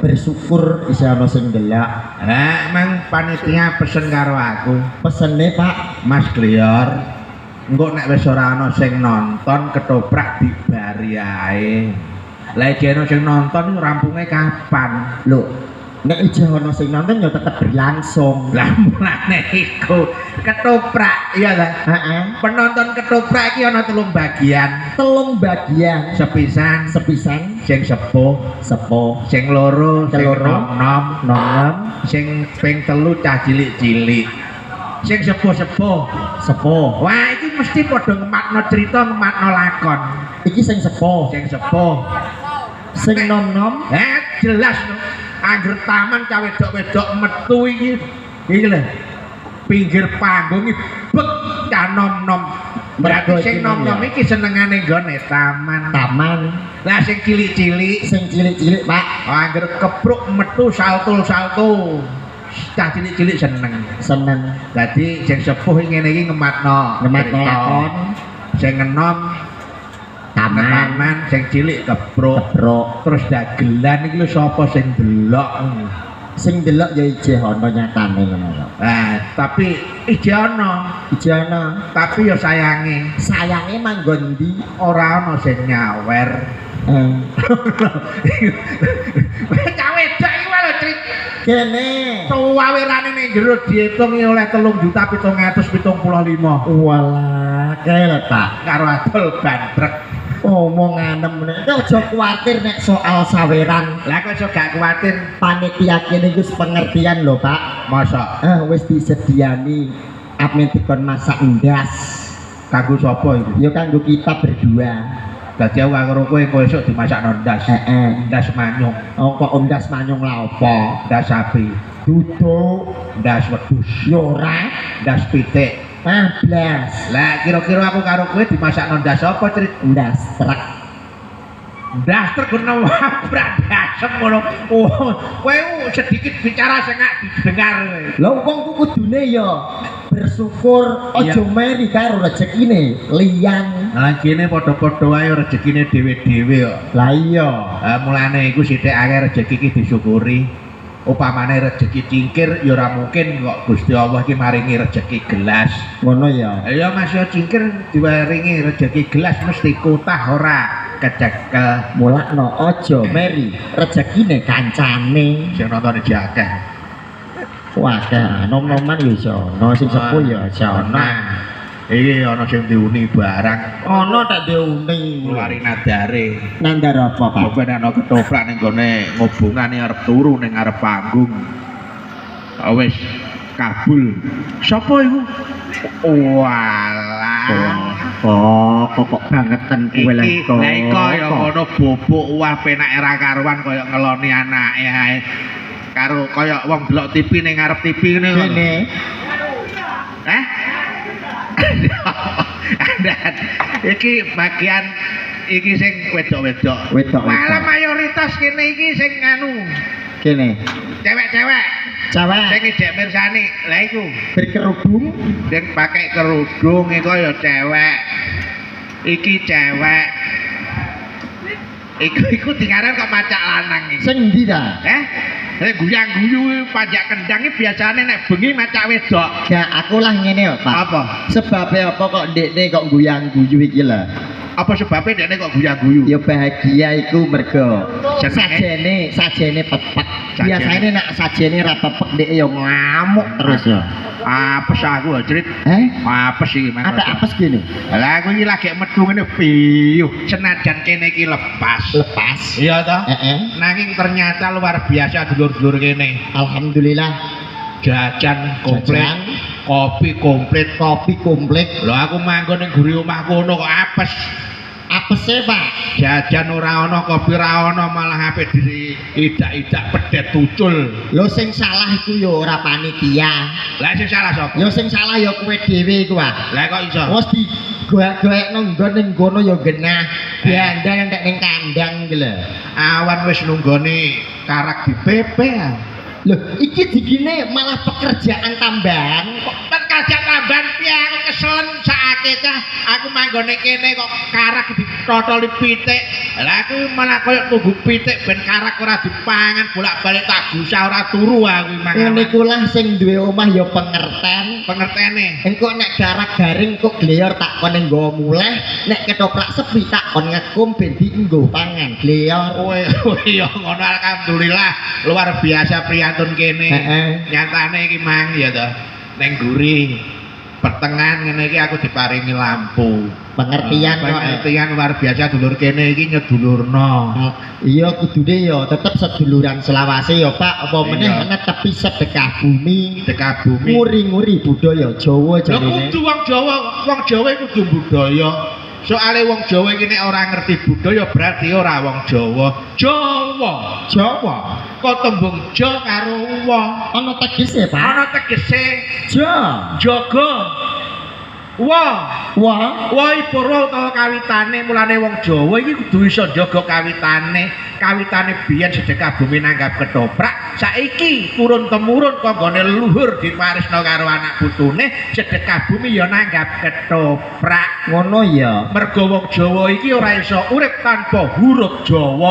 bersyukur isih ana sing ndelok. Lah emang panitia pesen karo aku. Pesene Pak Mas Glior, engko nek wis ora ana sing nonton ketoprak dibari ae. Lah iki ana sing nonton iku rampunge kapan? Lho, nek ijeh ana sing nonton ya tetep berlangsung. Lah mulane iku ketoprak iya ta? Heeh. Penonton ketoprak iki ana 3 bagian. 3 bagian. Sepisan, sepisan sing sepuh, sepuh, sing loro, sing nom-nom, nom-nom, sing ping 3 cah cilik-cilik. Sing sepuh-sepuh, sepuh. Wah, iki mesti padha ngematno cerita, ngematno lakon. Iki sing sepuh, sing sepuh. Sing nom-nom, jelas no. Angger taman cah wedok-wedok metu iki. Iki lho. Pinggir panggung iki bek cah nom-nom. Berarti sing nom-nom iki senengane nggone taman. Taman. Lah sing cilik-cilik, sing cilik-cilik, Pak. Angger kepruk metu salto-salto. Cah cilik-cilik seneng. Seneng. Dadi sing sepuh ngene iki ngematno, ngematno lakon, sing enom taman, sing cilik kepruk. Kepruk. Terus dagelan iki lho sapa sing delok? Sing delok ya ijeh ana nyatane ngono lho. Lah, tapi ijeh ana. Ijeh ana, tapi ya sayange. Sayange manggon ndi? Ora ana sing nyawer. Cah wedok iki lho crit. Kene. Sawerane ning jero diitung oleh 3.775.000. Walah, kae lho Pak. Karo adol bantrek. Omonganem nek aja kuwatir nek soal saweran. Lah kok iso gak kuwatir? Panitia kene wis pengertian lho, Pak. Masa? Wis disediani amen dikon masak ndas. Kanggo sapa iku? Ya kanggo kita berdua. Dadi aku karo kowe engko esuk dimasakno ndas. Heeh. Ndas manyung. Oh kok ndas manyung lha apa? Ndas sapi. Duduk. Ndas wedhus. Ya ora. Ndas pitik. Ah, blas. Lah kira-kira aku karo kowe dimasakno ndas apa, Crit? Ndas truk. Ndas truk ngono wabrak dasem ngono. Oh, kowe sedikit bicara sengak didengar kowe. Lah wong ku kudune ya bersyukur aja meri karo rezekine liyan. Lah kene padha-padha wae rezekine dhewe-dhewe kok. Lah iya. Lah mulane iku sithik akeh rezeki iki disyukuri. Upamane rezeki cingkir ya ora mungkin kok Gusti Allah iki maringi rezeki gelas. Ngono ya. Ya Mas ya cingkir diwaringi rezeki gelas mesti kutah ora kecekel. Mulakno aja meri rezekine kancane. Sing nonton iki akeh. Wah, nom-noman ya iso ana, sing sepuh ya iso ana. Iki ana sing diuni barang. Ana tak diuni. Ngeluari nadare. Nandar apa, Pak? Apa nek ana ketoprak ning gone ngobongane arep turu ning arep panggung. Wis kabul. Sapa iku? Walah. Oh, kok bangetan kowe lha kok. Lah iko ya ngono bobok wah penake ra karuan kaya ngeloni anake ae. Karo kaya wong delok TV ning ngarep TV ngene kok. Kene. Hah? Iki bagian iki sing wedok-wedok. Malah mayoritas kene iki sing nganu. Kene. Cewek-cewek. Cewek. Sing ijek mirsani. Lah iku berkerudung, sing pakai kerudung iku ya cewek. Iki cewek. Iku dingaran kok macak lanang iki. Sing ndi ta? Heh? Nek guyang-guyu panjak kendang iki biasane nek bengi macak wedok. Ya aku lah ngene kok, Pak. Apa? Sebabe apa kok ndekne kok guyang-guyu iki lho? Apa sebabe ndekne kok guyang-guyu? Ya bahagia iku mergo sajene sajene pepek. Biasane nek sajene ra pepek ndek ya ngamuk terus ya. Apes aku lho, Crit. Eh? Apes iki Mas. Ada apes gini. Lah aku iki lagi metu ngene piyuh, senajan kene iki lepas. Lepas. Iya toh? Heeh. Nanging ternyata luar biasa dulur-dulur kene. Alhamdulillah. Jajan komplit, jajan, kopi komplit, kopi komplit. Lho aku manggon ning guri omah kono kok apes. Apese, Pak. Jajan ora ana, kopi ora ana, malah ape diidak-idak pedet tucul. Lho sing salah iku ya ora panitia. Lah sing salah sapa? Ya sing salah ya kowe dhewe iku, Pak. Lah kok iso? Wis digoek-goekno nggon ning kono ya genah. Diandang entek ning kandang iki lho. Awan wis nunggoni karak di PP. Lho, iki digine malah pekerjaan tambahan. Kok Sajak tambahan piye, aku keselen sakake cah. Aku manggon ning kene kok karak ditotoli pitik. Lah aku malah koyo tunggu pitik ben karak ora dipangan, bolak-balik tak gusah ora turu aku mangan. Ngene iku lah sing duwe omah ya pengerten. Pengertene. Engko nek garak garing kok gleyor tak kon nggawa muleh, nek ketoprak sepi tak kon ngekum ben dienggo pangan gleyor. Kowe ya ngono, alhamdulillah luar biasa priyantun kene. Nyatane iki mang ya to. Ning guri pertengahan ngene iki aku diparingi lampu. Pengertian kok. Pengertian luar biasa, dulur kene iki nyedulurno. Oh, iya, kudune ya tetep seduluran selawase ya, Pak, apa meneh netepi sedekah bumi, Sedekah bumi. Nguri-nguri budaya Jawa Lho, jarene. Kudu wong Jawa, wong Jawa kudu budaya. Soale wong Jawa iki nek ora ngerti budaya berarti ora wong Jawa. Jawa. Jawa. Kok tembung ja karo wa. Ana tegese, Pak. Ana tegese. Ja. Jaga. Wa. Wa. Wa purwa utawa kawitane, mulane wong Jawa iki kudu iso njaga kawitane. Kawitane biyen sedekah bumi nanggap ketoprak, saiki turun temurun kanggone leluhur diwarisno karo anak putune, sedekah bumi ya nanggap ketoprak. Ngono ya. Mergo wong Jawa iki ora iso urip tanpa huruf Jawa.